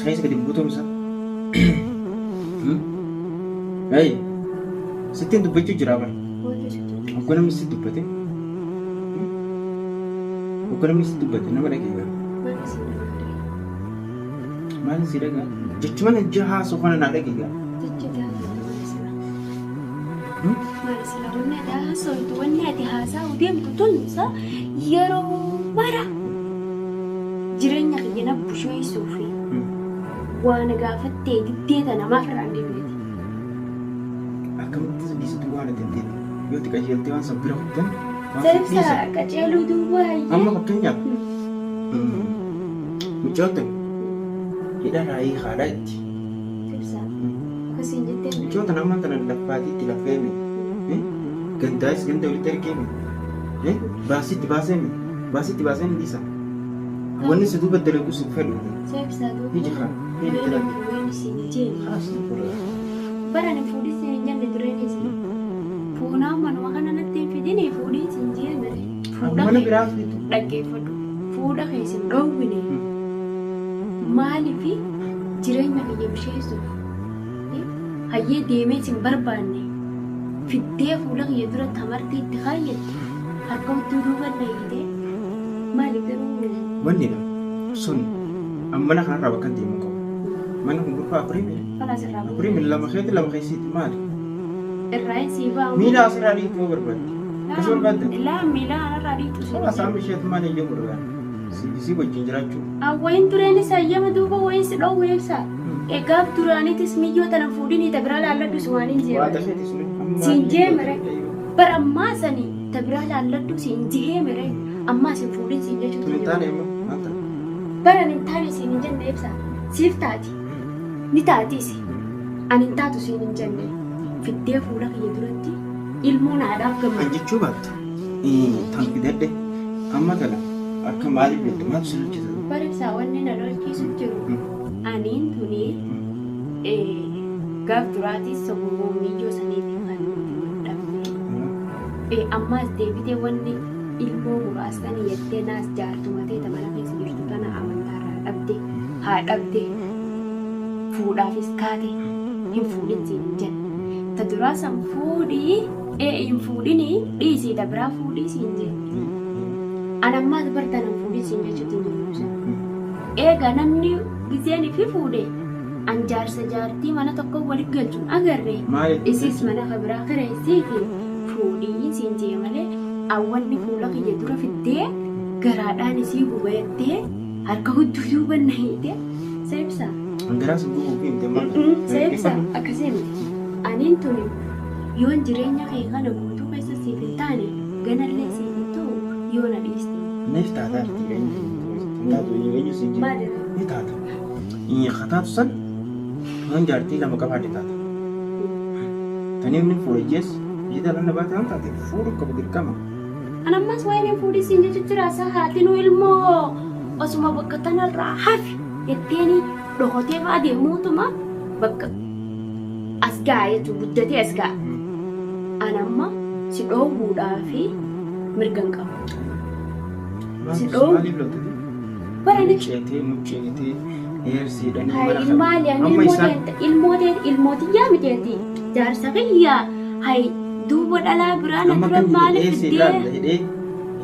Si keessa gadi buutumsa. Hey, sittiin dubbachuu jira bara. Ogga namni si dubbate. Ogga namni si dubbate nama dhageenya. Maal si dhagaa? Jechuma na jira haasoo kana naa dhageenya. Wanni ati haasa'u deemtu tun yeroo mara jireenya kiyya na busheessuu fi waan gaafattee diddee tana maaf irraan deebi'eeti. Akkamitti dhiisitu waan ati hin ta'e yoo itti qajeeltee waan san bira kuttan waan san Saribsa dhiisa. Qaceeluu duwwaa hayyee. Amma fakkeenyaaf mucoota hidha raayii haadhaa itti. Ibsa akkasiin jettee. Mucoota nama tana laffaatiitti laffeeme gandaayis ganda walitti ergeeme baasiitti baaseeme baasiitti baaseen dhiisa. Wanni si duuba dalagu si fedhu. Ibsa duuba. Hiji haa. Hiji dalagu. Waan isin jeen. Haas ni fuula. Bara ni fuudhis hin jenne dureenis. Fuunaa manuma kana natti hin fidini fuudhiis hin jee mere. Fuudha Mana kee biraa fidu. Dhaggeeffadhu. Fuudha keessa hin dhoowwine. Maaliifi jireenya kiyya bisheessuuf hayyee deemee sin barbaanne fiddee fuula kiyya dura tamartii itti kaayyatte harka hudduu duuba dhayyite maali garuu? Wanni dha sun amma mana kanarraa bakka deemu qabu. Mana kun gurfaa afurii miti. Kalaas irraa Afurii miti, lama keetti lama keessiiti maali? Irraa hin sii ba'amu. Miila asirraa dhiituu barbaadde. Akkas barbaadde? Laa, miila anarraa dhiitu sin. Kalaas amma isheetu maal eeyyee godhu si wajjin jiraachuu. Awwayin tureenis hayyama duuba wayin si dhoowwe ibsa. Egaaf duraanitis miyyoo tana fuudhinii ta biraa laalladhu sumaaniin Waa jeemare. tafeeti suni. Amma Siin maal jeemare. Bara ammaa sanii ta biraa laalladhu siin jehee mere ammaa sin fuudhin siin jechuutu Tun hin jira. taane immoo maal ta'a? Bara hin taane siin hin jenne ibsa. Siif taati. Ni taatiis. Ani hin taatu siin hin jenne. Fiddee fuula kiyya duratti ilmoon haadhaaf An gammadu. jechuu baattu tan fidadhe amma tana akka maaliif jettu maaltu sin hojjeta? Bara ibsaa wanni na lolchiisu jiru. Aniin tuni gaaf duraatis sababuma miyyoo saniiti kan nuti wal dhabne. Ammaas deebitee wanni ilmoo muraastan jettee naas jaartuma ta'e mana keessa jirtu tana amantaarraa dhabde haa dhabde fuudhaafis kaate hin fuudhin siin hin jenne. Ta duraa san fuudhii hin fuudhinii dhiisii ta biraa fuudhii siin jenne. An ammaas bar tana hin fuudhin siin jechuutti hin jiru ibsa. Eega namni gizeen ifi fuudhe an jaarsa jaartii mana tokko walitti galchuun agarre Maaliif? Isis mana ka biraa kireessiiti fuudhii siin jee malee awwanni fuula kiyya dura fiddee garaadhaan isii gubayattee harka hudduu duuba na hiite sa ibsa. Garaa si gubuu fi miti amma. Sa ibsa akkasii miti. Aniin tuni yoon jireenya kee kana guutuu keessa siif hin taane ganallee siif hin ta'u yoo na dhiiste. Neef taataa jirti eenyu hin taatu eenyu siin jiru. Maali? Ni taata. Kataatu san yoon jaartii lama qabaadhe taata. Tanii inni fuudhe jees biyya dalanna baate waan taate fuudhu qabu dirqama. An ammas waa'ee hin fuudhin siin jechu jira isaa haatinuu ilmoo osuma bakka tanarraa hafi jetteeni dhokotee fa'aa deemuutuma bakka as ga'a jechuun guddatee as ga'a. An amma si dhoowwuudhaa fi mirga hin qabu. Si dhoowwu. Maaliif loltati? Bara ni Ceetee nu ceetee eersiidhanii Hay mana maali ani Amma ilmoo isaan teenta ilmoo teenta ilmoo tiyyaa miteeti jaarsa kiyyaa hay duuba dhalaa biraa na amma dura kan maaliif hidhee si fiddee ilaalla hidhee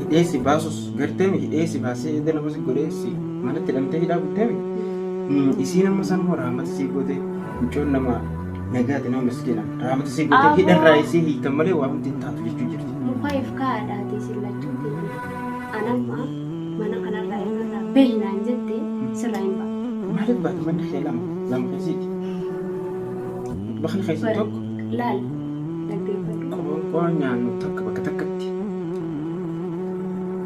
hidhee si baasus gartee hidhee si baasee edda nama si godhee si manatti hidhamtee hidhaa guttee isiin amma sanuma raamata si goote mucoon nama nagaati nama miskiina raamata si goote Aboo. hidharraa isii hiitan malee waa hundi hin taatu jechuu jirti. Muka if kaa'adhaati isin lachuu teeti anamma mana kanarraa irraa beeynaan jette sirraa hin ba'a. Maaliif baata manni kee lama lama keessiiti. Bakni keessi tokko Laal, dhaggeeffadhu. Qoonqoo nyaannu takka bakka takkatti.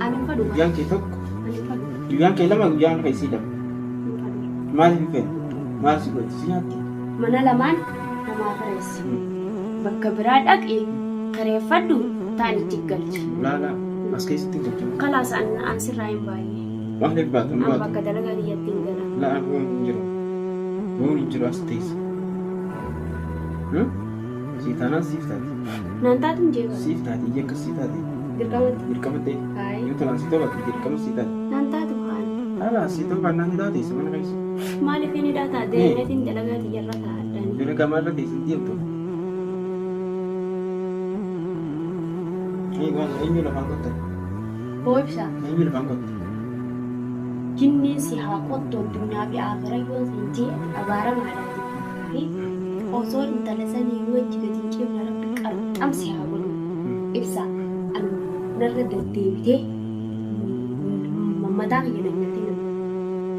Ani hin fadhu. Guyyaan kee tokko Ani hin fadhu. Guyyaan kee lama guyyaan keessii lama. Hin fadhu. Maaliif hin feene? Maal si gooti si nyaatti? Mana lamaan namaa kireessi. Bakka biraa dhaqi kireeffadhu ta'an itti galchi. Laala as keessatti hin galchamu. Kalaas an an sirraa hin baay'ee. Maaliif baatu hin An baatu? bakka dalagaa kiyyatti hin gala. Laa bu'uun hin jiru. Bu'uun hin jiru as teessa. Sii taanaan siif taati. Naan taatu hin jeeqamu. Siif taati iyya akkas sii taati. Dirqamatti. Dirqama ta'e. Hayi. Yoo tolaan si tola dirqama sii taati. Naan taatu haan. Haala asii ta'uu baannaan hidhaa teessa mana keessa. Maaliif hin hidhaa ta'a? Deemeetiin dalagaa tiyyarra taa'adhaan. Dalagaa maalirra teessa hin deemtu? Eenyu lafaan qotte? Hoo ibsaa. Eenyu lafaan qotte? Jinniin si haa qottu addunyaa fi aakhira yoo siin jee ati abaaramaadhaati. Osoo intala sanii wajji gadi hin ciifne rabbi qarxam si haa godhu. Ibsaa an narra deddeebitee mataa kiyya na nyaatin.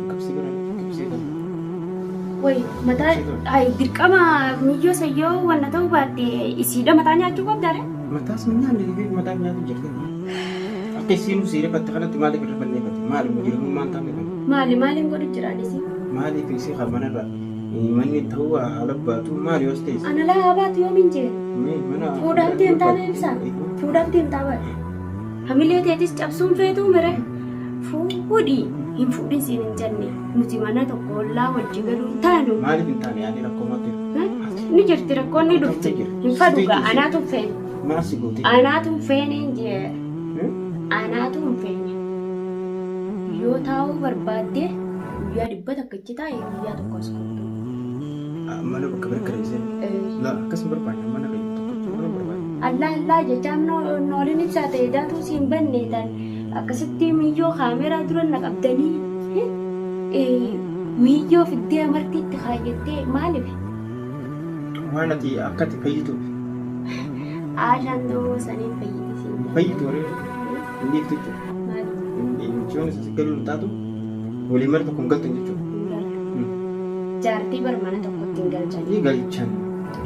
Qabsii godhan qabsii godhan. Way mataa ay dirqama miyyoo sayyoo wanna ta'uu baatte isiidha mataa nyaachuu qabda ree. Mataas ni nyaanne mataa nyaatu jirti. Akka isiin si rifatte kanatti maaliif irra fanneeffate? Maali mujrimummaan taane kana? Maali maaliin godhu jiraan isii? Maaliif isii kan manarra manni ta'uu haala baatu maali yoos ta'e? Ana laa baatu yoomiin jee? Mana Fuudhaaf deemtaa na ibsaa? Fuudhaaf deemtaa baate? Hamilee teetis cabsuun feetuu mire? Fuudhi hin fuudhin siin hin jenne nuti mana tokko ollaa wajji galuu hin taanu. Maaliif hin taane yaani rakkoo maaltu jira? Ni jirti rakkoon ni dhufti. Hin fadhu gaa anaatu hin feene. Maal si goote? Anaatu hin feene hin jee. Anaatu hin feene. Yoo taa'uu barbaadde guyyaa 100 achi taa'i guyyaa tokko as kottu. Mana bakka bira kireessee. Laa akkas hin barbaanne mana keenya tokkotti mana barbaanne. Allah Allah jechaa nooliin ibsaa ta'e daatuu siin banne tan akkasitti miyyoo kaameeraa dura na qabdanii miyyoo fiddee amartiitti kaayyattee maaliif? Waan ati akka ati fayyituuf. Aashaan ta'uu saniin fayyiti siin jedhe. Fayyitu waree hin dhiiftu jechuudha. Maali? Michoon isa galuu hin taatu walii mana tokko hin galtan jechuudha. Hin galtu. Jaartii bar mana tokkotti hin galchan. Ni galchan.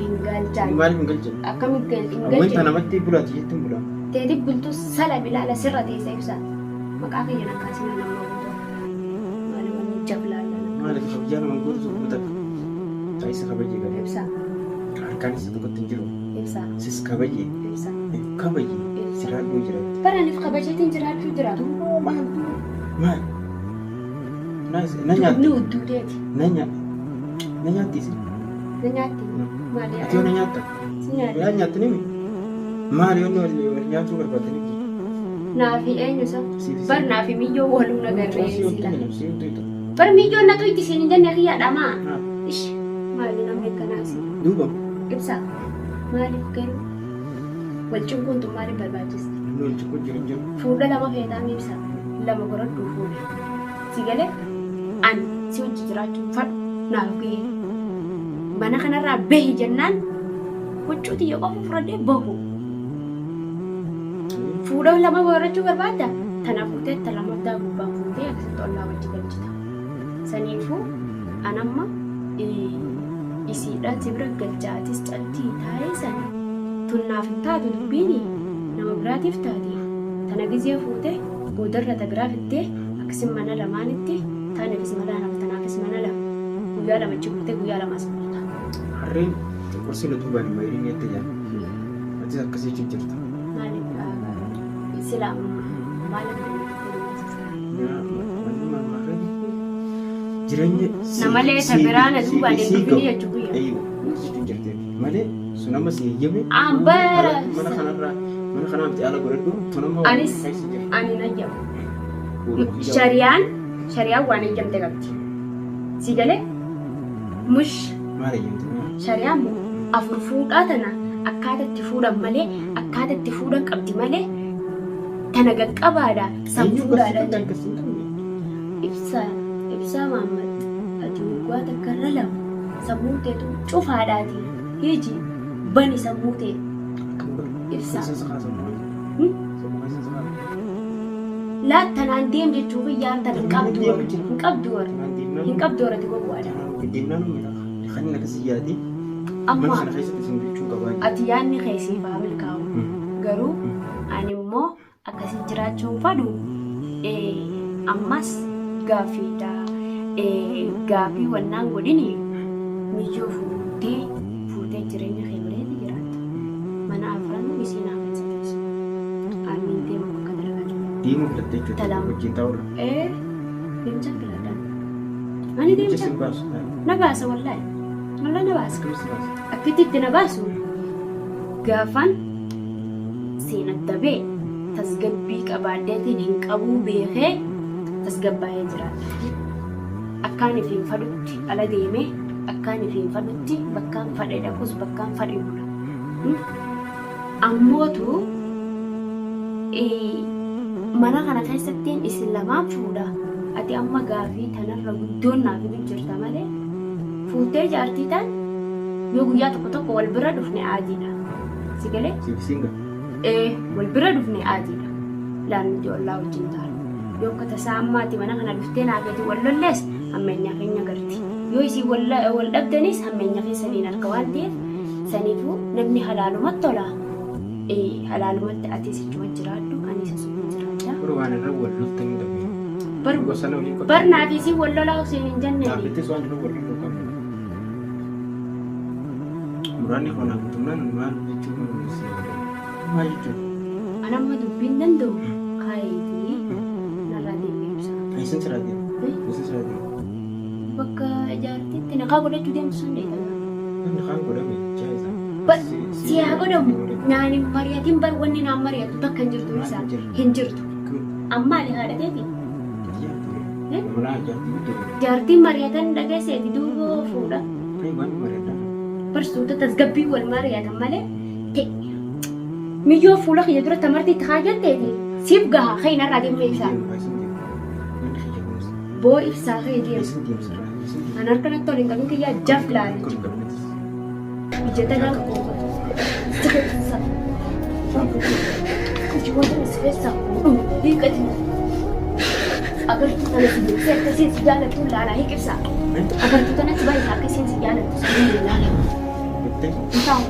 Hin galchan. Maaliif hin galchan? Akkamitti hin Wanta galchan? namatti bulaati jettu hin bulaa. Teeti bultuu sala bilaala sirra teessa ibsa. Maqaa kiyya na kaasina nama guutuu. Maali wanni jablaalla nama. Maaliif kabajaa nama guutuu tokko takka. Taa'isa kabajee galee. Ibsa. Harkaan isa tokkotti hin jiru. Ibsa. Sis kabajee. Ibsa. Kabajee. Ibsa. Jiraadhuu jiraatti. Baraniif kabajeetiin jiraachuu jira. Maal? Maal? Na nyaatti. Ni udduu teeti. Na nyaatti. Na nyaatti isin. Na nyaatti. Maali? Ati yoo na nyaatta? Si nyaatti. Yaa nyaatti nimi? Maali yoo wal nyaatuu barbaadaniif jechuudha. Naafi eenyu isa? Bar naafi miyyoo waluu na garree sila. Si Bar miyyoon na tuyti siin hin jenne kiyya dhamaa. Ish maali namni akkanaa si? Duuba. Ibsa. Maaliif garuu wal cinquun tun maaliif barbaachiste? Namni wal cinquu jiru hin jiru. Fuudha lama feetaa mi ibsa? Lama goradhuu fuudhi. Si galee an si wajji jiraachuun fadhu naaf gahee. Mana kanarraa bahi jennaan huccuu tiyya qofa fudhadhee bahu. Fuudha lama godhachuu barbaadda? Tana fuutee ta lammaffaa gubbaan fuutee akkasitti ollaa wajji galchita. Saniifuu anamma isiidhaan si bira galcha atis caltii taa'ee sana tun naaf hin taatu dubbiini nama biraatiif taati. Tana gizee fuute boodarra ta biraa fiddee akkasin mana lamaanitti taanifis mana lama tanaafis mana lama guyyaa lama achi bultee guyyaa lama as bulta. Harreen cunqursii nu duubaan hin mayirin jette jaan. Atis akkasii jechuun jirta. Maaliif sila maaliif Jireenya Namalee ta biraa na duubaan hin dhufini jechuu guyyaa. Eeyyuu akkas jechuun jirti. Malee sun amma si eeyyame. Ambara. Mana kanarraa mana kanaa miti ala godhadhu tun amma Anis keessa jira. ani hin ayyamu. Shariyaan shariyaan waan eeyyamte qabdi. Si galee mush Maal eeyyamte? Shariyaan moo afur fuudhaa tana akkaata itti fuudhan malee akkaata itti fuudhan qabdi malee tana gaqqabaadha san Eenyu fuudhaadha. akkasii akkasii hin qabne? Ibsaa Ibsaa Mahammad ati waggaa takka irra lama sammuu teetu cufaadhaati hiiji bani sammuu tee Akkam godhu? Ibsaa. Keessa sakaa sammuu Hmm? sammuu keessa sakaa. Laa tanaan deem jechuu kiyyaan tan hin qabdu Deemu jira. hin qabdu warra Tanaan deemnaan hin qabdu warra ati gowwaadha. Tanaan deemnaan miidha. Kan inni akkasii yaadee mana Amma sana keessatti isin bulchuu qabaa. ati yaadni kee siif haa milkaa'u garuu ani immoo akkasii jiraachuun fadhu ammas gaaffiidha gaaffii wannaan godhini miyyoo fuutee fuutee jireenya kee bareeda jiraatta mana afran isiin haa keessa teessu aannin deemu bakka dalagaa jiru. Deemuu filatte jechuudha. Talaam. Wajjin taa'uurra. Ee deemchaan filadhaan ani Jecha deemchaan sin baasu. na baasa wallaahi wallaahi na baasa. Akkamitti si baasa? Akkitti itti na baasu gaafan siin adda bee tasgabbii qabaadheetiin hin qabuu beekee Tasgabbaa'ee jiraadha. Akkaan ifiin fadhutti ala deemee akkaan ifiin fadhutti bakkaan fadhe dhaqus bakkaan fadhe bula. Ammootu mana kana keessattiin isin lamaan fuudha. Ati amma gaafii tanarra guddoon naa fidu jirta malee fuutee jaartii tan yoo guyyaa tokko tokko wal bira dhufne aadiidha. Si galee? Siif singa. Ee, wal bira dhufne aadiidha. Laal nuti ollaa wajjin taanu. Yoo akka tasaa amma ati mana kana dhuftee naa gadi wal lollees hammeenyaa keenya garti. Yoo isin wal dhabdanis hammeenya keessaniin arga waan ta'eef saniifuu namni halaalumatti tola. Ee, halaalumatti atis ichuma jiraadhu anis asuma jiraadha. Bara waan irra wal loltan hin dhabne. Bar Gosa nama waliin bar naa fi isin wal lolaa osoo hin jenneen. Dhaabbattis waan irra wal loluu qabna. Muraanni koo naaf guutummaan maal jechuun maal jechuudha? Ani amma dubbiin danda'u kaayeetii narraa deemee ibsa. Isin siraa deema. Isin siraa deema. Bakka jaartiitti naqaa godhachuu deemtu sun dheedha. Namni kaan godhame jaayiza. Si haa godhamu naan hin mari'atin bar wanni naan mari'atu takka hin jirtu ibsa. Hin jirtu. Amma ani haadha teeti. Jaartiin mari'atan dhageesseeti duuba fuudha. Barsuuta tasgabbii wal mari'atan malee miyyoo fuula kiyya dura tamartii itti kaayatteeti siif gaha kee narraa deemee ibsaa. Boo ibsaa kee deemu. An harka natti ol hin qabin kiyyaa jaf laala. Ija tanaan si keessa. Iji wanta si keessa hiiqati. Agartuu tana si beeksise akkasiin si jaalattu laala hiiqibsa. Agartuu tanatti baay'ee akkasiin si jaalattu sanii laala. Hin taa'u.